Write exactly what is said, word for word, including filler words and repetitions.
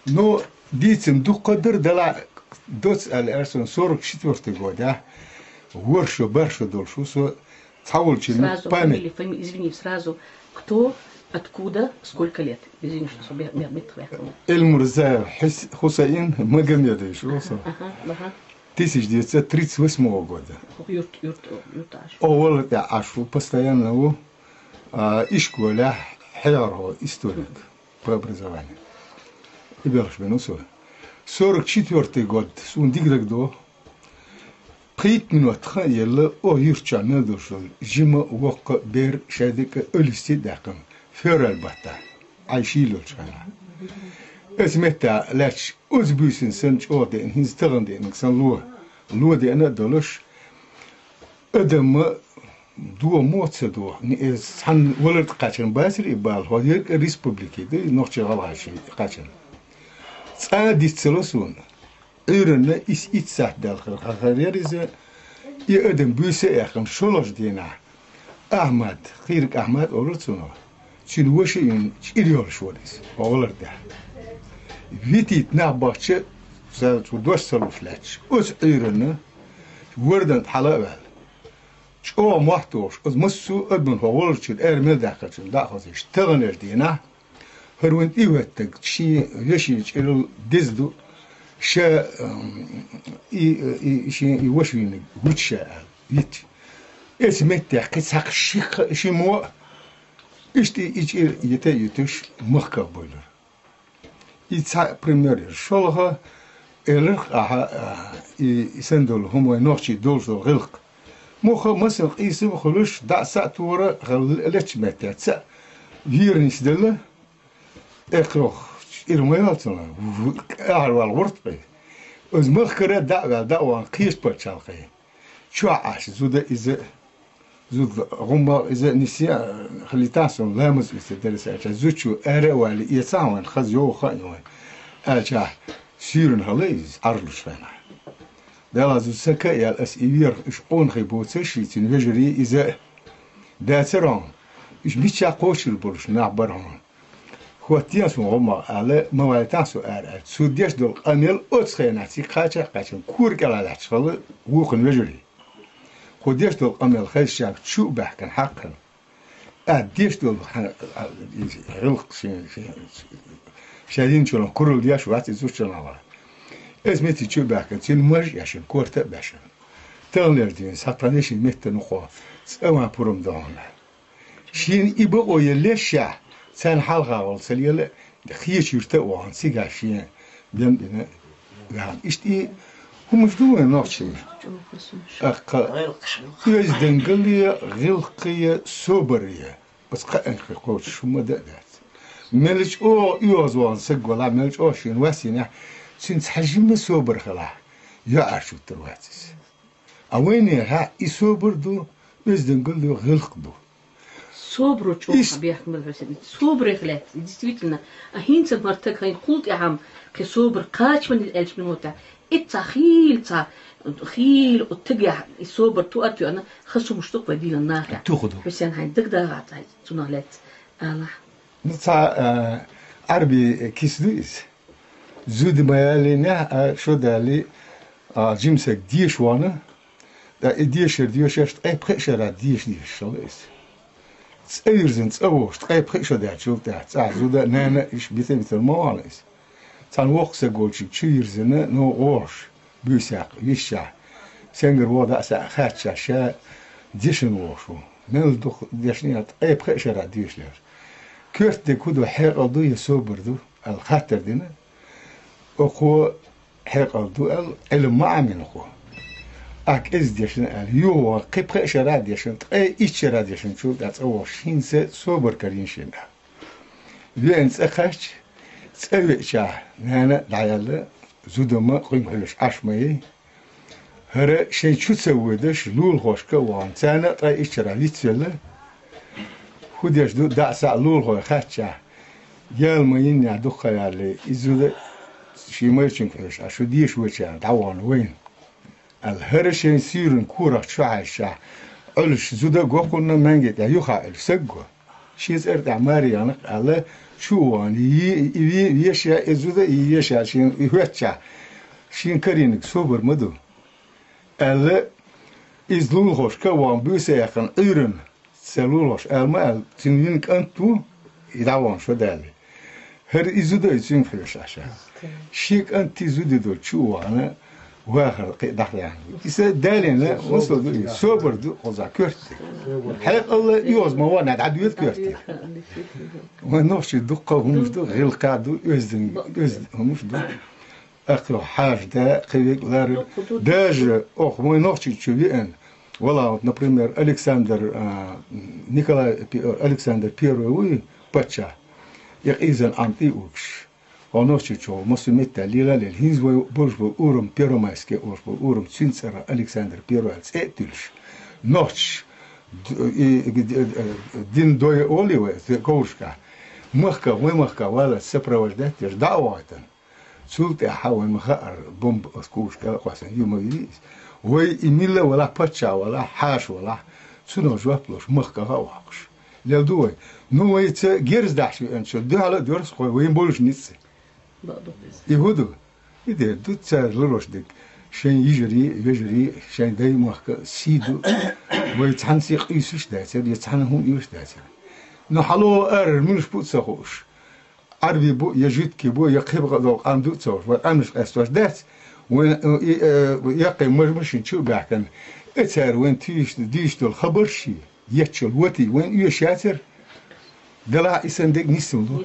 Ну, дийцам дукха дар, дала доц аьлла аьлар сона, сорок четвёртый года, ворхӀ шо, бархӀ шо долуш ву со, цхьаволчун сразу память. Фамилия, фами-, извини, сразу. Кто, откуда, сколько лет? Извини, что со бе-, ме-, меттах ваьккхина. Эльмурзаев Хис-, Хусаин Магомедович ву со. Ага, ага. Тысяча девятьсот тридцать восьмого года. Юрт, юрт, юрт аш. О, вала тӀе аш ву, постоянно ву. А, ишколехь хьехархо, историк по образованию. И белхаш бен ву со. Сорок четвёртый год, суна дика дагадо. Пхийтта минот хан а елла, о юрт чохь мел долуш долу жима, воккха, бер, шадерг а, оьллисте а даьккхина, февраль баттахь, Ӏай шийла йолчу хенахь. Аса метта лаьтташ, оцу буьйсанна санна чӀогӀа деана, хӀинца тахана деанарг санна ло, ло деана а долуш, адамма дохо ца доху, иза цхьанна валар тӀе кхаьчна бацара и бала, хӀокху ерриг а республике ду, и нохчийн гӀалгӀашна кхаьчна. Цкъа а диц ца ло суна. Ӏуьйранна исс итт сахьт даьлла хир хьахар яра иза, и адам буьйса а яьккхина, шолгӀачу дийнахь Ахьмад, Кхийриг Ахьмад олура цунах, цуьнан ваша а йина, чӀир йолуш вара иза, хӀокху валар тӀехь. Витийта нах бахча, цара цу дош ца луш лаьтташ, оцу Ӏуьйранна вардан тӀе хьала а ваьлла. ЧӀогӀа мохь тухуш, оцу массо а адамна хӀокху валарчуьра ара мел даьккхинчунна дӀа а хозуьйтуш, таханлерчу дийнахь, хӀара вайн тӀехӀоьттинарг шен вешин чӀирал деза ду, ша, м, и, и, шен и ваша вийнарг вуьту ша аьлла, витча. Оцу меттехь кхин цхьа ши-, ши мо а, иштта и, и чӀир йита а йитуш, махках бевлира. И цхьа пример яра. ШолгӀа, элира-кх ахьа, а, и, и санна долу хӀума вайн нохчийн долуш долу гӀиллакх. Муха а, масанна къийсам а хуьлуш, дӀа а, схьа а тора, хала лечу метте цхьаъ вийра нисделла, тӀекхох чӀир ма йолу цунах, в-, в-, ахьа вала гӀурт бен. Оцу махкара дӀа а ваьлла, дӀа а вахана, кхечу пачхьалкхе. Чохь Ӏаш зуда иза, зуда гӀумма иза нисъян а хилийтахь суна, ламаз а оьцур дара аса аьлча, зудчо ара а валий, эцахьа вайн хаза йогӀу хаьа вайн, аьлча, суьйранна хилла иза, Ӏарлуш хенахь. Дала зуда сан ка а яьлла, аса и вехаш, уьш къонахий боцуш, и цуьнан вежарий иза а дацара хьуна, уьш миччахь кхочур болуш нах бара хьуна. ХӀоттийна суна гӀумма аьлла, ма вайтахьа со ара аьлла. Цо деш долу къамел оцу хенахь цига кхача а кхаьчна, кора кӀелхьа лаьтташ хилла вукхун вежарий. Кхо деш долу къамел хезча чу а баьхкина хьакхна. Ӏад деш долу хьан-, а, иза гӀиллакх шен, шен, шен йинчунах куралла деш вац иза зудчунах вац. Иза меттиг чу а баьхкина, цуьнан маж а эшна, корта а бешна. Таханлерчу дийнахь, схьа тхан дешин меттана кхо, цӀа ван пурам ду хьуна. Шена и бакъо елла леш ша, царна хьалха гӀолла ца лела, Хечу юрта а вахана, цигахь шен дем дина ваьхна. Иштта и хӀумаш ду вайн нохчийн. ТӀаккха оьздангалле, гӀиллакхе, собаре. Оцу кхаъ кхин кхочуш хӀума дан а дац. Мел чӀогӀа оьгӀаз вахана саг валахь, мел чӀогӀа шена вас йинехь, цуьнан цхьа жимма собар хилахь, йоӀарчу вуттур вац иза. А вайнехьа и собар ду, оьздангалле, гӀиллакх ду. Собаро чӀогӀа бехк мел хьоьсург. Собарех лаьцна, действительно. А хӀинца хӀара таг хӀайна хул тӀехьа кхин собар кхачаман аьллачу минотехь, и цхьа хийла, цхьа хийла оцу тагехь и собар тоьар а тоьъна, хаза хӀумаш ду-кх вай дийна нахехь. Туху ду. Хьусен, хьайна дагадогӀа цхьа цунах лаьцна алахь. Ну, цхьа, а, Ӏарби киса ду иза. Зуда ма ялийнехь а, шо далий, а, жимсаг деша вахана, ткъа и дешар доьшуш, ткъе пхи шарахь деша дезаш хилла иза. ЦӀа вирзина цӀа вогӀуш, ткъе пхи шо даьллачул тӀаьхьа, цӀахь зуда а, нана а, иштта бита-битар ма вахана иза. Цхьана воккха саг волчуьнга чу вирзина, но вогӀуш, буьйсехь, висчахь, сенгара вогӀу дӀа а, схьа а хаьттича, ша дешна вогӀуш ву. Мел дукха дешнехь, ткъе пхи шарахь деша лаьара. Коьртаниг хӀун ду, хьекъал ду я собар ду? Аьлла хаттар дина. Оцо хьекъал ду аьлла, Ӏилма ма Ӏамийна кхо. Ахь кӀезиг дешна аьлла, юха вахана кхин пхи шарахь а дешна, ткъе итт шарахь дешначул тӀаьхьа цӀа вогӀуш, хӀинца собар карийна шена аьлла. Веана цӀа кхаьчча, цӀа веачахь, нана а дӀаяьлла, зуда ма кхуьнга хьоьжуш Ӏаш ма яй. ХӀара шайн чу ца воьдуш, лулахошка а вахана, царна а ткъе итт шарахь вицвелла, хӀун деш ду, дӀа а, схьа а лулахой хаьттича, яла ма йиннехь дукха ха ялале, и зуда шен майрачуьнга хьоьжуш, ахь шу деша воьдучарна дӀавахана вайна, аьлла, хӀара шайн суьйранна корах чу хьаьжча, Ӏуьллуш зуда а го кхунна, маьнги тӀехь юха Ӏуьллуш саг а го. Шен цӀер тӀехь Марья яхар аьлла, чу а вахана, и, и, и ве-, веший, и зуда, и веший, шен, и хӀоьттича, шен карийниг собар ма ду. Аьлла, иза лулахошка а вахана, буьйса а яьккхина, Ӏуьйранна, цу лулахошка ала ма аьлла, цуьнан йина кӀант ву, и дӀавахана шо даьлла. ХӀара и зуда, и цуьнга хьоьжуш Ӏаш. Шен кӀанти зуди долчу чу а вахана, вахар кхин а дӀахьаьхна. Иза далийна, масал ду, и собар ду, кхузахь коьртера. Хьекъалла оьгӀаз ма вахана, дӀадоьду коьртера. Вайн нохчий дуккха а хӀумаш ду, гӀиллакхехь ду, оьзданг, оьзда хӀумаш ду. Акхо хьажа да, кхин вега лара. Даже оха вайн Нохчийчу веана, вала, вот, например, Александр, а, Николай Пе-, Александр Первый вуй паччахь, и къийсам Ӏам тӀе а угуш. Хьо Нохчийчохь массо а меттехь лела а лела, хӀинца вай болуш болу урам, Первомайский олуш болу урам, цуьнан цӀарах Александр Первый цӀе а туьлуш. Нохчаш, д-, и, и, и, дин дой олий вай, ковшка. Махка, вай махка валлалц сопровождать деш, дӀа а вахийтина. Цул тӀаьхьа вайна ма хаьара, бомба оцу кхушка а кхоьссина, ю ма вирий иза. Вай и милла а валахь, паччахь а валахь, хьаша валахь, цунах жоп луш, махках а воккхуш. Лела ду вай. Ну, вайца герз дахьаш веанчул, дуьхьал а доьрзу кхой, вайн болуш ницкъ. И хӀун ду? И дера ду цара лурош дерг. Шайн йижарий, вежарий, шайн дай махка сий ду. Вай цхьаьна сий къуьйсуш дацара, я цхьаьна хӀума оьшуш дацара. Ну, хьало ара муьлш бу а ца хууш. Ӏарби бу, я жуьгти бу, я кхин бакъ долу къам ду а ца хууш, вай къаьмнаш къестош дац, вайн, э, и, э, яккхий маж-, машин чу а баьхкина, и цара вайн туьйсу, дуьйсу долу хабарш а, еттачул ватий, вайн оьшуш яцара. Делахь и санна дерг нисса ма ло.